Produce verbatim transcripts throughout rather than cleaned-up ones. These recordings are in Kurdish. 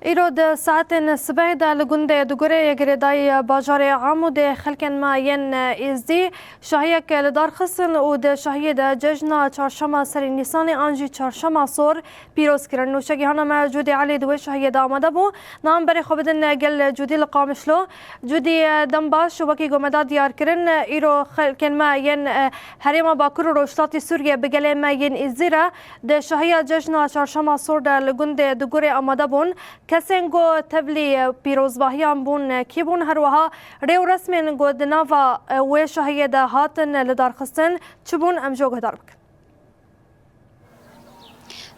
Îro di saetên sibehê de li gundê Dugurê yê girêdayî bajarê Amûdê xelkên me yên Êzdî şahiyek li dar xistin û di şahiyê de cejna Çarşema Serê Nîsanê an jî Çarşema Sor pîroz kirin. Nûşegîhana me Cûdî Elî di wê şahiyê de amade bû. Niha em berê xwe bidin gel Cûdî li Qamişlo. Cûdî, dem baş, wekî ku me da diyar kirin, îro xelkên me yên herêma Bakur û Rojhilatî Sûriyê bi gelê me yên Êzdî re di şahiya cejna Çarşema Sor de li gundê Dugurê amade bûn. Kesên ku tevlî pîrozbahiyan bûn kî bûn? Her wiha rê û resmên ku di nava wê şahiyê de hatin li dar xistin çi bûn? Em jî guhdar bikin.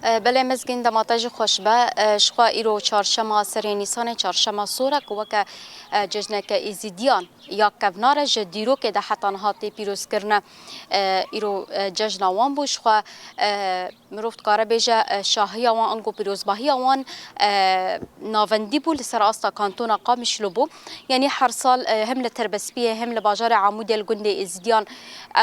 E, belê Mizgîn, dema te jî xweş be. E, ji xwe îro çarşema serê Nîsanê, çarşema sor e ku weke, e, cejneke Êzîdiyan ya kevnar e, ji dîrokê de heta niha tê pîrozkirine. E, îro, e, cejna wan bû. Ji xwe, e, mirov dikare bêje, e, şahiya wan ango pîrozbahiya wan, e, navendî bû, li ser asta kantona Qamişlo bû. Yanî her sal, e, hem li Tirbespiyê hem li bajarê Amûdê li gundê Êzidiyan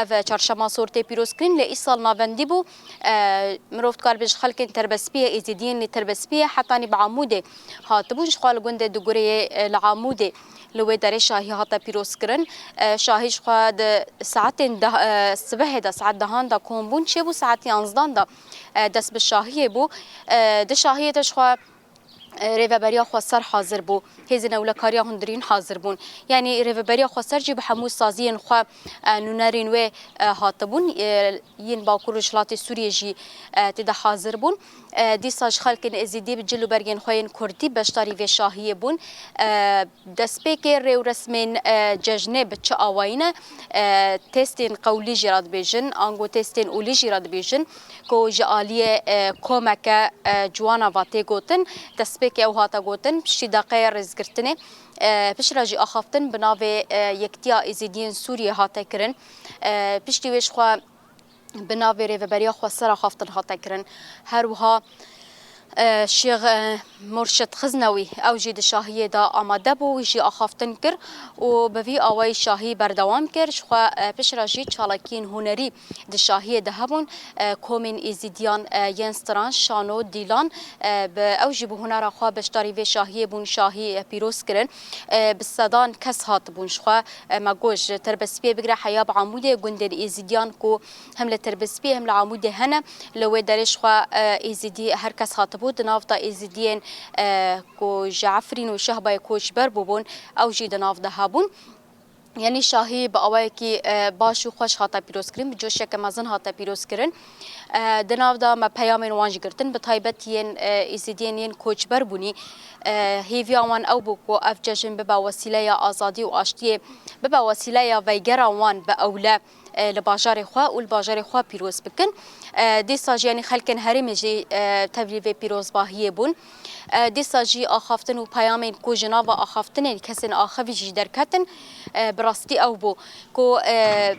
ev, e, çarşema sor tê pîrozkirin. Lê îsal navendî bû. E, mirov dikare bêje xelkên Tirbespiyê, Êzidiyên li Tirbespiyê hetanî bi Amûdê hatibûn. Ji xwe li gundê Dugureyê, e, li Amûdê li wê derê şahî hate pîrozkirin. E, şahî ji xwe di saetên deh, e, sibehê de, saet dehan de kom bûn, çêbû saet yanzdan de, e, dest bi şahiyê bû. E, di şahiyê de ji xwe, e, Rêveberiya Xweser hazir bû. Hêzên Ewlekariya Hundirîn hazir bûn. Yanî Rêveberiya Xweser jî bi hemû saziyên xwe, e, nûnerên wê, e, hatibûn. E, yên Bakur û Rojhilatê Sûriyê jî, e, tê de hazir bûn. E, dîsa ji xelkên Êzidî bi cil û bergên xwe yên Kurdî beşdarî vê şahiyê bûn. E, destpêkê rê û resmên, e, cejnê bi çi awayî ne? E, testên qewlî jî re dibêjin, ango testên olî jî re dibêjin, ku ji aliyê, e, komeke, e, ciwana ve tê gotin, destpêkê ew hate gotin, piştî deqeyê rêzgirtinê, e, piştre jî axaftin bi navê, e, Yektiya Êzidiyên Sûriyê hate kirin. E, piştî wê ji xwe bi navê Rêveberiya Xweser axaftin hate kirin. Her wiha, e, Şêx, e, Murşid Xiznewî ew jî di şahiyê de amade bû, wî jî axaftin kir û bi vî awayî şahî berdewam kir. Ji xwe, e, piştre jî çalakiyên hunerî di şahiyê de hebûn. E, komên Êzîdiyan, e, yên stran, şano, dîlan, e, bi, ew jî bi hunera xwe beşdarî vê şahiyê bûn, şahî, e, pîroz kirin. E, bi sedan kes hatibûn ji xwe, e, me got ji Tirbespiyê bigire heya bi Amûdê gundên Êzîdiyan ku hem li Tirbespiyê hem li Amûdê hene, li wê derê ji xwe, e, Êzîdî her kes hatibû. Di nav de Êzîdiyên, e, ku ji Efrîn û Şehbayê koçber bûbûn, ew jî di nav de hebûn. Yanî şahî bi awayekî, e, baş û xweş hate pîrozkirin, bi coşeke mezin hate pîrozkirin. E, di nav de me peyamên wan jî girtin, bi taybet yên, e, Êzîdiyên yên koçber bûnî. E, hêviya wan ew bû ku ev cejn bibe wesîleya azadî û aştiyê, bibe wesîleya veygera wan bi ewle, e, li bajarê xwe û li bajarê xwe pîroz bikin. E, dîsa jî, yanî xelkên herêmê jî, e, tevlî vê pîrozbahiyê bûn. E, dîsa jî axaftin û peyamên ku ji nava axaftinê kesên axivî jî derketin, e, bi rastî ew bû ku, e,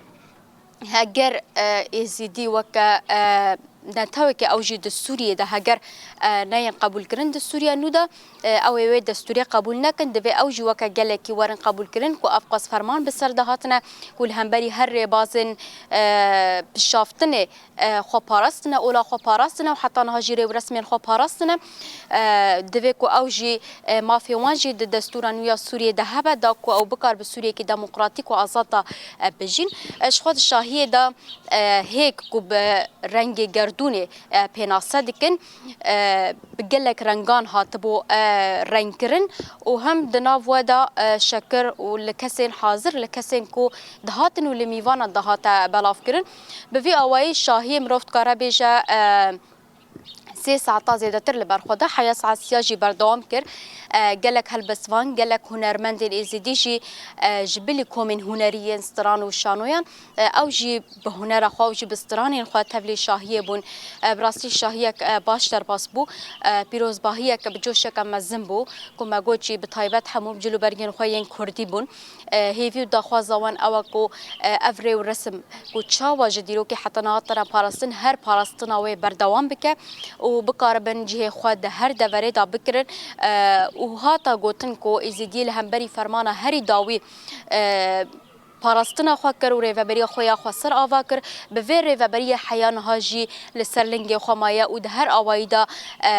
heger, e, Êzîdî weke, e, neteweke ew jî di Sûriyê de heger, e, neyên qebûlkirin di Sûriya nû de, e, ew ê wê destûrê qebûl nekin, divê ew jî weke gelekî werin qebûlkirin ku ev qas ferman bi ser de hatine ku li hemberî her rêbazên, e, pişaftinê, e, xwe parastine, ola xwe parastine û heta niha jî rê û resmên xwe parastine. E, divê ku ew jî, e, mafê wan jî di destûra nû ya Sûriyê de hebe, da ku ew bikar bi Sûriyekî demokratîk û azad de, e, bijîn. E, ji xwe di şahiyê de, e, hêk ku bi rengê gerdûnê, e, pênase dikin, e, bi gelek rengan hatibû, e, rengkirin û hem di nav we de, e, şekir û li kesên hazir, li kesên ku dihatin û li mîvanan dihate belavkirin. Bi vî awayî şahiyê mirov dikare bêje, e, sê saeta zêdetir li ber xwe de, heya saet sîya jî berdewam kir. E, gelek helbestvan, gelek hunermendên Êzidî jî, e, ji bilî komên hunerî yên stran û şanoyan, e, ew jî bi hunera xwe û jî bi stranên xwe tevlî şahiyê bûn. E, bi rastî şahiyek, e, baş derbas bû. E, pîrozbahiyek bi coşeke mezin bû, ku me got jî bi taybet hemû cil û bergên xwe yên kurdî bûn. E, hêvî û daxwaza wan ew e ku, e, ev rê û resim ku çawa ji dîrokê heta niha hatine parastin, her parastina wê berdewam bike û bikaribin cihê xwe di her deverê de bikirin. E, û hate gotin ku Êzidiyê li hemberî fermana herî dawî, e, parastina xwe kir û rêveberiya xwe ya xweser ava kir. Bi vê rêveberiyê heya niha jî li ser lingê xwe maye û di her awayî de, e,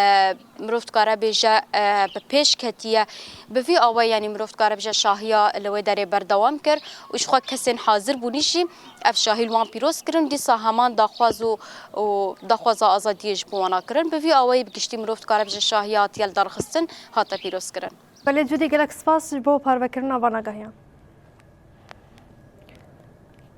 mirov dikare bêje, e, bi pêş ketiye. Bi vî awayî, yanî mirov dikare bêje şahiya li wê derê berdewam kir û ji xwe kesên hazir bûnî jî ev şahî li wan pîroz kirin. Dîsa heman daxwaz û, û daxwaza azadiyê ji bo wana kirin. Bi vî awayî bi giştî mirov dikare bêje şahiya hatiye lidarxistin, hate pîroz kirin. Belê Cudî, gelek spas ji bo parvekirina van agahiyan.